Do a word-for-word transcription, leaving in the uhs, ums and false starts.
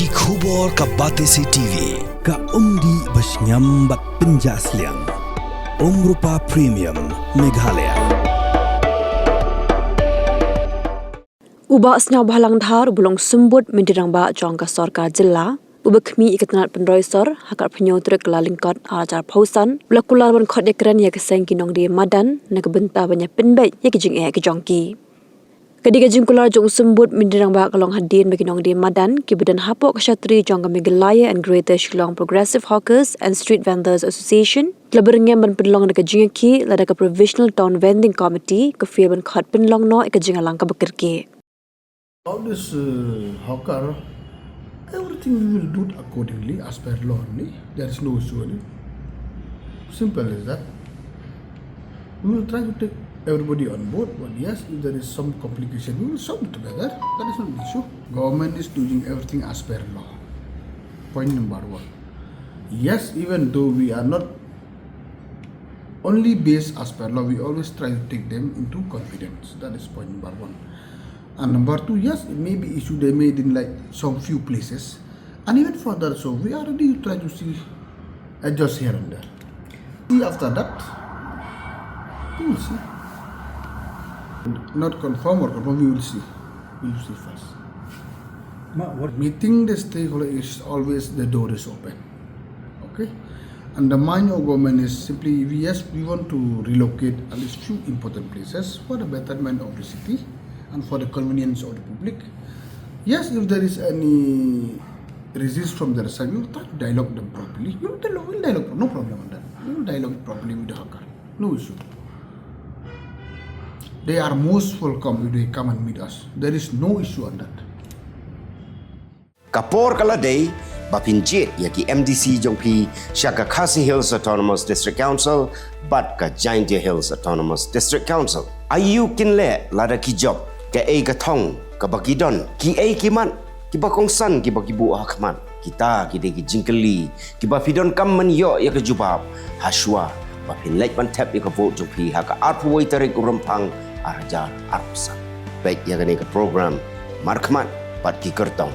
Ki khubor ka Batesi T V, ka umdih ba shngiam bad pynjah sliang. Umrupa Premium, Meghalaya. U Bah Sniawbhalang Dhar, uba long symbud myntri rangbah jong ka sorkar jylla, uba khmih ïa ka tnat pynroi sor ha ka arphew hynñiew tarik Kyllalyngkot arhajar arphew san, u la kular ban khot ïakren ïa ka seng ki nongdie madan na ka bynta ban ïa pynbeit ïa ki jingeh ki jong ki. Ka dei ka jingkular jong u symbud myntri rangbah ka long hadien ba ki nongdie madan kiba don hapoh ka shatri jong ka Meghalaya and Greater Shillong Progressive Hawkers and Street Vendors Association ki la byrngem ban pynlong da ka jingïakhih lada ka Provisional Town Vending Committee ka fail ban khot pynlong noh ïa ka jingïalang kaba kyrkieh. About this uh, hawker, everything we will do it accordingly as per law only. There is no issue in it. Simple as that. We will try to take everybody on board, but yes, if there is some complication, we will solve it together. That is not an issue. Government is doing everything as per law. Point number one. Yes, even though we are not only based as per law, we always try to take them into confidence. That is point number one. And number two, yes, it may be issue they made in like some few places. And even further, so we are ready to try to see adjust here and there. See after that, we will see. Not confirm or confirm, we will see. We will see first. Ma, what Meeting the stakeholder is always the door is open. Okay? And the mind of government is simply, yes, we want to relocate at least few important places for the betterment of the city and for the convenience of the public. Yes, if there is any resist from their side, we will try to dialogue them properly. We will dialogue, we'll dialogue, no problem on that. We will dialogue properly with the hawker. No issue. They are most welcome if they come and meet us. There is no issue on that. Ka por ka la dei ba phin jied ïa ki M D C jong phi sha ka Khasi Hills Autonomous District Council bad ka Jaintia Hills Autonomous District Council. Aïu kin leh lada ki jop, kaei ka thong kaba ki don, kiei ki mat kiba kongsan kiba ki buh ha khmat? Kita ki dei ki jingkylli kiba phi donkam ban ïoh ïa ka jubab hashwa ba phin leit ban thep ïa ka vote jong phi ha ka arphew wei tarik u Rymphang arhajar arphew san. Peit ïa kane ka program markhmat bad ki kyrtong